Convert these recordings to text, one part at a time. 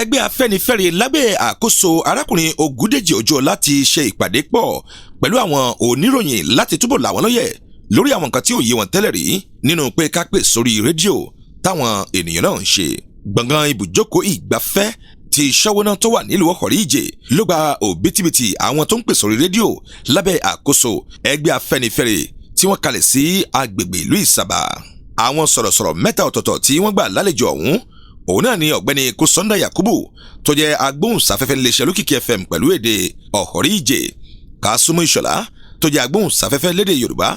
Ẹgbẹ́ Afẹ́nifẹ́re lábẹ́ àkóso arákùnrin Ògúndèjì Òjòọlá ti ṣe ìpàdé pọ̀ pẹ̀lú àwọn oníròyìn láti túbọ̀ là wọ́n lọ́yẹ̀ lórí àwọn nǹkan tí ò yé wọn tẹ́lẹ̀ rí nínú pé ká pè sórí rédíò táwọn ènìyàn náà ń ṣe. Gbọ̀ngàn ibùjókòó ìgbafẹ́ ti Ṣọ́wọ́ná tó wà nílùú Ọ̀họ̀rí Ìjè ló gba òbítíbitì àwọn tó ń pè sórí rédíò lábẹ́ àkóso ẹgbẹ́ Afẹ́nifẹ́re tí wọ́n kalẹ̀ sí agbègbè ìlú Ìsàbà. Àwọn sọ̀rọ̀sọ̀rọ̀ mẹ́ta ọ̀tọ̀ọ̀tọ̀ tí wọ́n gbà lálejò ọ̀hún, òun náà ni ọ̀gbẹ́ni Kúsọ́ndà Yakubu, tó jẹ́ agbóhùnsáfẹ́fẹ́ iléeṣẹ́ Olókìkí FM pẹ̀lú èdè Ọ̀họ̀rí Ìjè, Kásùmù Ìṣọ̀lá, tó jẹ́ agbóhùnsáfẹ́fẹ́ lédè Yorùbá,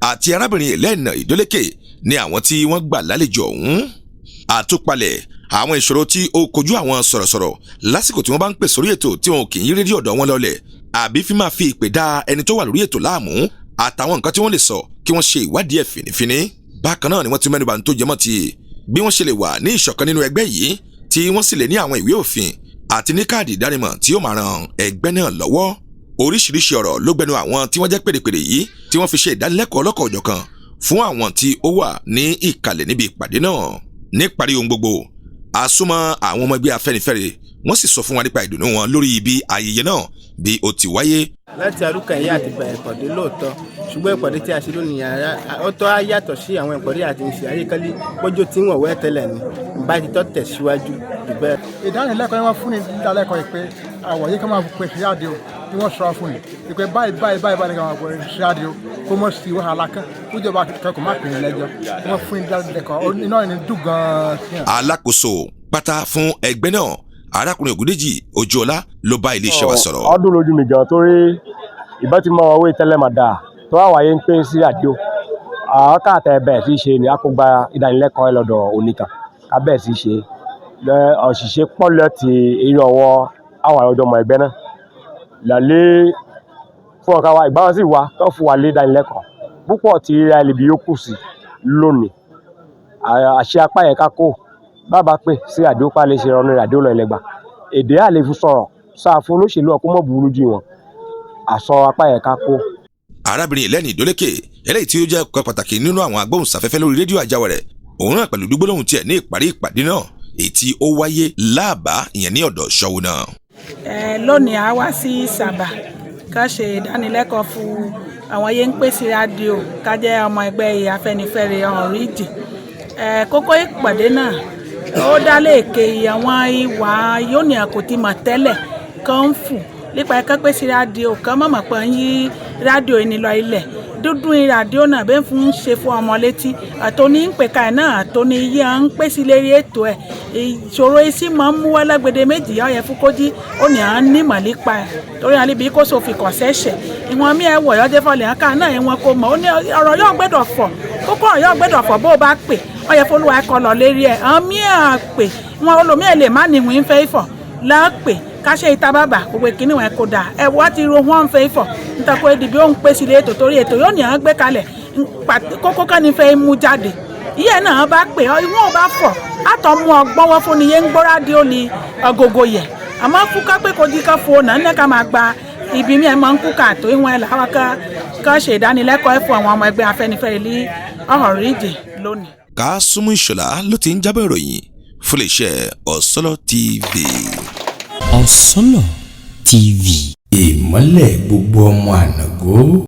àti arábìnrin Elena Ìdólékè ní àwọn tí wọ́n gbà lálejò ọ̀hún. Àtúpalẹ̀ àwọn ìṣòro tí ó kojú àwọn sọ̀rọ̀sọ̀rọ̀ lásìkò tí wọ́n bá ń pè sórí ètò, tí wọn kì í yí rédíò ọ̀dọ̀ wọn lọlẹ̀ àbí fi máa fi ìpè dá ẹni tó wà lórí ètò láàmú, àtàwọn nǹkan tí wọ́n lè sọ kí wọ́n ṣe ìwádìí ẹ̀ fìnífíní. Bákan náà ni wọ́n ti mẹ́nuba tó jẹmọ́ ti bí wọ́n ṣe lè wà ní ìṣọ̀kan nínú ẹgbẹ́ yìí, tí wọ́n sì lè ní àwọn ìwé òfin àti ní káàdì ìdánimọ̀ tí yóò máa ran ẹgbẹ́ náà lọ́wọ́. Oríṣiríṣi ọ̀rọ̀ ló gbẹnu àwọn tí wọ́n jẹ́ pèrèpèrè yìí tí wọ́n fi ṣe ìdánilẹ́kọ̀ọ́ ọlọ́kọ̀ọ́jọ̀kan fún àwọn tí ó wà ní ìkàlẹ̀ níbi ìpàdé náà. Níparí ohun gbogbo, àsomọ́ àwọn ọmọ ẹgbẹ́ Afẹ́nifẹ́re, wọ́n sì sọ fún wa nípa ìdùnnú wọn lórí ibi ayẹyẹ náà bí ó ti wáyé. Láti arúkàn yìí àti bẹ̀rẹ̀ ìpàdé lóòótọ́, ṣùgbọ́n ìpàdé tí a ṣe lónìí ó tọ́ á yàtọ̀ sí àwọn ìpàdé àti ìṣe ayékálí bójú tí wọ́n wẹ́ tẹ́lẹ̀ ni bá ti tọ́ tẹ̀síwájú jù bẹ́ẹ̀. Ìdánilẹ́kọ̀ọ́ yẹn, wọ́n fún ní ìdánilẹ́kọ̀ọ́ yìí pé àwọ̀ yìí ká máa pè sí rédíò tí wọ́n sọ fún yìí pé báyìí báyìí báyìí báyìí ká máa pè sí rédíò, kó mọ̀ sí wàhálà kan kójọba kẹ́kọ̀ọ́ má pè é lẹ́jọ́. Wọ́n fún ní ìdánilẹ́kọ̀ọ́, iná ẹni dùn gan-an. Alákòóso pátá fún ẹgbẹ́ náà, arákùnrin Ògúndèjì Ojúọlá, ló bá iléeṣẹ́ wa sọ̀rọ̀. Ọdún lójú mi gan, torí ìbá ti mọ owó tẹ́lẹ̀ mà dáa tó wà wáyé ń pè sí rédíò. Àwọn káàtà bẹ̀rẹ̀ sí ṣe ni a kò gba ìdánilẹ́kọ̀ọ́ ẹ lọ́dọ̀ oníkan ká bẹ̀rẹ̀ sí ṣe òṣìṣẹ́ pọ̀ lọ́ti eré ọwọ́ àwọn ọjọ́ ọmọ ẹgbẹ́ náà lálẹ́ fún ọ̀ká wa ìgbà wọn sì wá tó fún wa lé ìdánilẹ́kọ̀ọ́ púpọ̀ tí ibi yóò kù sí lónìí. Àṣẹ apá yẹn ká kó bàbá pè sí rédíò pa lè ṣe ọ̀nà rédíò lọ ẹlẹ́gbà èdè àlè fi sọ̀rọ̀ sáà fún olóṣèlú ọkọ̀ mọ̀ burú jù wọn àsọ apá yẹn ká kó. Arábìnrin Ẹlẹ́ni Ìdólékè, eléyìí tí ó jẹ́ ọ̀kan pàtàkì nínú àwọn agbóhùnsáfẹ́fẹ́ lórí rédíò Àjàwẹ̀rẹ̀, òun náà pẹ̀lú gbólóhùn tiẹ̀ ní ìparí ìpàdé náà, èyí tí ó wáyé láàbá ìyẹn ní ọ̀dọ̀ Ṣọ́wó náà. Ẹ lónìí, a wá sí Ìsàbà ká ṣe ìdánilẹ́kọ̀ọ́ fún àwọn yẹn ń pè sí rédíò, ká jẹ́ ọmọ ẹgbẹ́ Afẹ́nifẹ́re Ọ̀họ̀rìjì. Ẹ kókó ìpàdé náà, ó dá léèké àwọn ìwà yóò ní kò ti mọ̀ tẹ́lẹ̀ kan ń fù nípa ẹ̀ka pé sí rédíò kan mọ̀mọ́ pé ń yí rédíò yìí lọ ilẹ̀ dúdú. Rédíò náà bẹ́ẹ̀ fún ń ṣe fún ọmọ létí àtòní ń pè ká ẹ̀ náà, àtòní yí à ń pè sí lérí ètò ẹ̀. Ìṣòro isí máa ń mú wá lágbede méjì yá yẹ fún kójí ó ní à ń nímọ̀ nípa ẹ̀, torí àlè bí kò sófin kọ̀ sẹ́sẹ̀ ìwọ̀n mi ẹ̀ wọ̀ yọ́jẹ́ fọlẹ̀ hàn ká náà ìwọ̀n kò mọ̀. Ó ní ọ̀rọ̀ yóò gbẹ́dọ̀ fọ̀, kókó ọ̀rọ̀ yóò gbẹ́dọ̀ fọ̀. Bó o bá pè ó yẹ fọlùwà ẹ̀kọ́ lọ lérí ẹ̀. Àwọn míì à pè wọn olómi ẹ̀ lè má níwìn fẹ́ fọ̀ láàpè ká ṣe ìta bàbà gbogbo ìkíní wọn kò dà ẹ wá ti ro wọn fẹ́ fọ̀ nítorí pé ibi ó ń pè sílé ètò, torí ètò yóò ní à ń gbé kalẹ̀ kókó kan ní fẹ́ mú jáde. Ìyẹn náà bá pè ọ ìwọ̀n bá fọ̀ àtọ̀ mú ọgbọ́n wọn fún ni yẹn ń gbọ́ rédíò ní ọgógó yẹ. Àmọ́ fúnká pé kò jí ká fo náà ní ká máa gba ibi mi ẹ̀ máa ń kú káàtó ìwọ̀n ẹ̀ làwọn ká ṣe ìdánilẹ́kọ̀ọ́ ẹ̀ fún àwọn ọmọ ẹgbẹ́ Afẹ́nifẹ́re ní Ọ̀họ̀rìjì lónìí. Kásùmù Ìṣọ̀lá ló ti ń jábọ̀ ìròyìn fún iléeṣẹ́ Ọ̀sọ́lọ̀ TV. Ọ̀sọ́lọ̀ TV. Ìmọ́lẹ̀ gbogbo ọmọ ànàgó.